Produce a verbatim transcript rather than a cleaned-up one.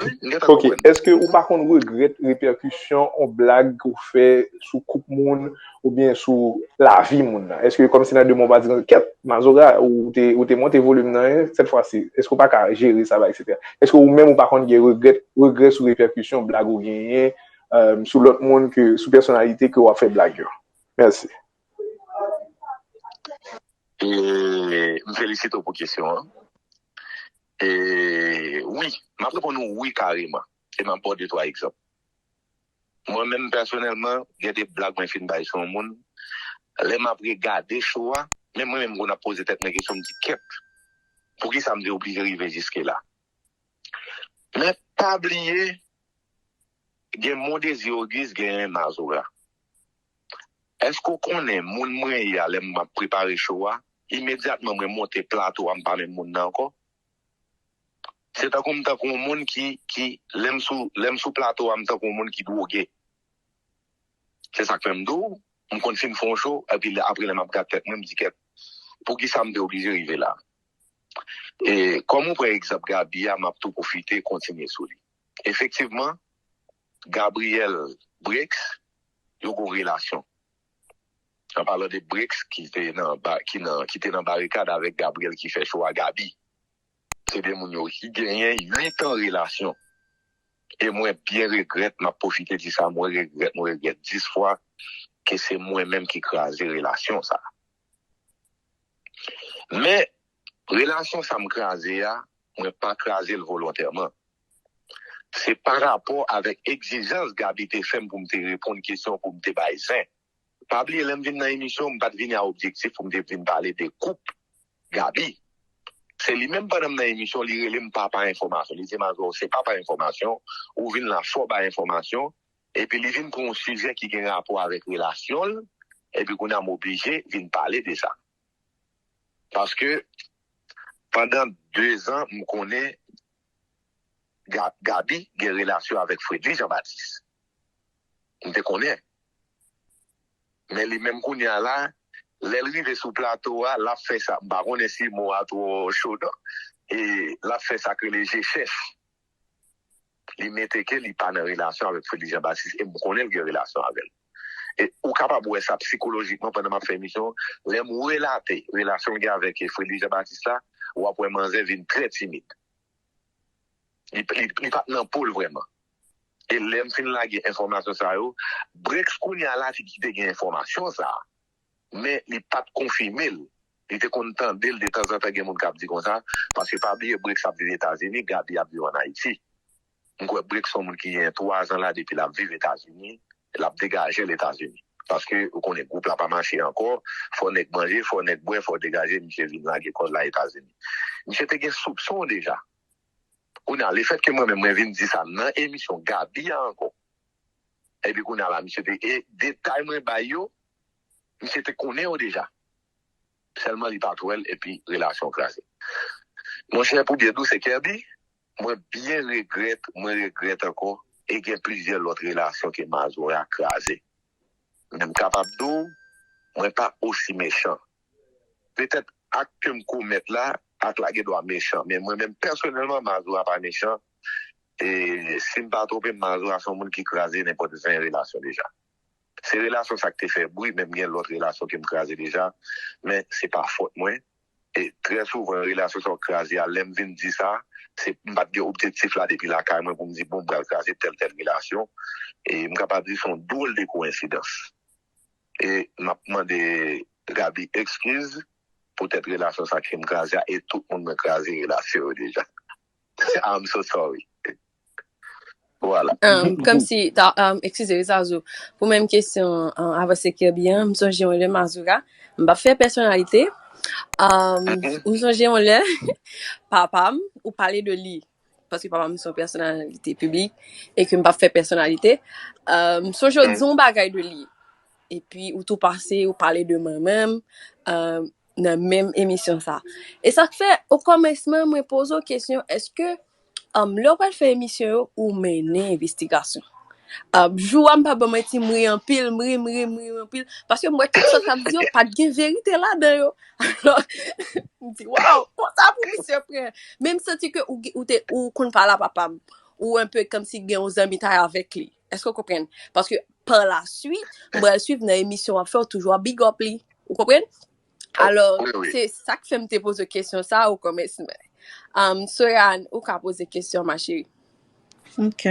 Wi, m gentan konprann. Ok, èske ou pa konn regrèt repèkisyon yon blag ou fè sou koup moun oubyen sou lavi moun nan? Èske kòmsi nan demen ou pa di, kèt, Mazora, ou te, ou te monte volim nan, en, sèt fwa si, èske ou pa ka jere sa, ba, etsetera? Èske ou menm ou pa konn gen regrèt, regrè sou repèkisyon blag ou genyen, sou lòt moun, ke sou pèsonalite ke w ap fè blag yo? Mèsi. E, m felisite w pou kesyon an. E, wi, m ap reponn ou wi kareman. E m ap ba w de twa egzanp. Mwen menm pèsonèlman, gen de blag mwen fin bay sou yon moun. Lè m ap regade show a, menm mwen menm konn ap poze tèt mwen kesyon, m di, kèt, poukisa m te oblije rive jiske la? Men pa bliye, gen Mondésir Auguste, gen Mazora. Èske w konnen moun mwen ye a lè m ap prepare show a? Imedyatman mwen monte plato a, m pa menm moun nan ankò. Se tankou m tankou yon moun ki, ki lè m sou, lè m sou plato a, m tankou yon moun ki dwoge. Se sa k fè m di w, m konn fin fè yon show, epi apre lè m ap gad tèt mwen, m di, kèt, poukisa m te oblije rive la? E kòm ou pran egzanp Gaby a, m ap tou pwofite kontinye sou li. Efektivman, Gabriel Brix, yo gon relasyon. An palan de Brix ki te nan, ki nan, ki te nan barikad avèk Gabriel ki fè show a Gaby. Se de moun yo ki genyen uit an relasyon. E mwen byen regrèt, m ap pwofite di sa, mwen regrèt, mwen regrèt dis fwa ke se mwen menm ki kraze relasyon sa. Men, relasyon sa m kraze a, mwen pa kraze l volontèman. Se pa rapò avèk egzijans Gaby te fè m pou m te reponn kesyon, pou m te bay zen. Pa bliye, lè m vin nan emisyon, m pa t vini a objektif pou m te vin pale de koup Gaby. Se li menm, pandan m nan emisyon, li rele m papa enfòmasyon. Li di, Mazora, se papa enfòmasyon, ou vin la fò bay enfòmasyon, epi li vin pran yon sijè ki gen rapò avèk relasyon l, epi kounye a m oblije vin pale de sa. Paske pandan de zan, m konnen Gaby gen relasyon avèk Fredly Jean Baptiste. M te konnen. Men li menm kounye a la, lè l rive sou plato a, l ap fè sa, m pa konnen si mo a twò cho non, e l ap fè sa k rele je chèch. Li mete ke li pa nan relasyon avèk Fredly Jean Baptiste, e m konnen l gen relasyon avè l. E ou kapab wè sa sikolojikman pandan m ap fè emisyon, lè m relate relasyon l gen avèk Fredly Jean Baptiste la, w ap wè manzè vin trè timid. Li, li, li pa t nan po l vrèman. E lè m fin lage enfòmasyon sa yo, Brix kounye a la ki te gen enfòmasyon sa a, men li pa t konfime l. Li te konn tande l detanzantan, gen moun k ap di konsa, paske pa bliye Brix ap viv Etazini, Gaby ap viv ann Ayiti. M kwè Brix se yon moun ki gen twa zan la depi l ap viv Etazini, l ap degaje l Etazini. Paske ou konnen gwoup la pa mache ankò, fò nèg manje, fò nèg bwè, fò degaje, misye vin lage kò l la Etazini. Misye te gen soupson deja. Kounye a, lefètke mwen menm mwen vin di sa nan emisyon Gaby a ankò, epi kounye a la, misye te, e detay mwen bay yo, misye te konnen yo deja. Sèlman li pa t wè l, epi relasyon kraze. Monchè, pou byen di w, se Kerby, mwen byen regrèt, mwen regrèt ankò, e gen plizyè lòt relasyon ke Mazora kraze. Men m kapab di w, mwen pa osi mechan. Petèt ak ke m komèt la, ak la gen dwa mechan. Men mwen menm pèsonèlman, Mazora pa mechan. E si m pa twonpe m, Mazora se yon moun ki kraze nenpòt ven relasyon deja. Se relasyon sa k te fè bri, men m gen lòt relasyon ke m kraze deja. Men se pa fòt mwen. E trè souvan, relasyon sa w kraze a, lè m vin di sa, se m pa t gen objektif la depi lakay mwen pou m di, bon, m pral kraze tèl, tèl relasyon. E m kapab di se yon dwòl de koyensidans. E m ap mande Gaby ekskiz poutèt relasyon sa ke m kraze a, e tout moun mwen kraze relasyon yo deja. I'm so sorry. Vwala. Um, kòmsi, ta, um, eskize, Rizazou, pou menm kesyon, um, avanse Kerby an, m sonje yon lè Mazora, m p ap fè pèsonalite, um, m sonje yon lè, papa m, ou pale de li, paske papa m se yon pèsonalite piblik, e ke m p ap fè pèsonalite, um, m sonje w di yon bagay de li, epi ou tou pase, ou pale de mwen menm, um, nan menm emisyon sa. E sa k fè, okòmansman, mwen poze w kesyon, èske, um, lè w pral fè emisyon yo, ou mennen envestigasyon? Um, jou a, m pa ban manti, m ri anpil, m ri, m ri, m ri anpil, paske m wè tout sa k ap di yo, pa t gen verite ladan yo. Alò, m di, waw, konsa pou misye pran. Men m santi ke ou, ou te, ou konn pale a papa m. ou enpe kòmsi gen yon zanmitay avèk li. Èske w konprann? Paske pa la swit, mwen al swiv nan emisyon w ap fè, w toujou ap big up li. Ou konprann? Alò, Wi, wi. Se sa k fè m te poze kesyon sa o kòmansman. Um, Soyane, ou ka poze kesyon, ma chérie. Ok.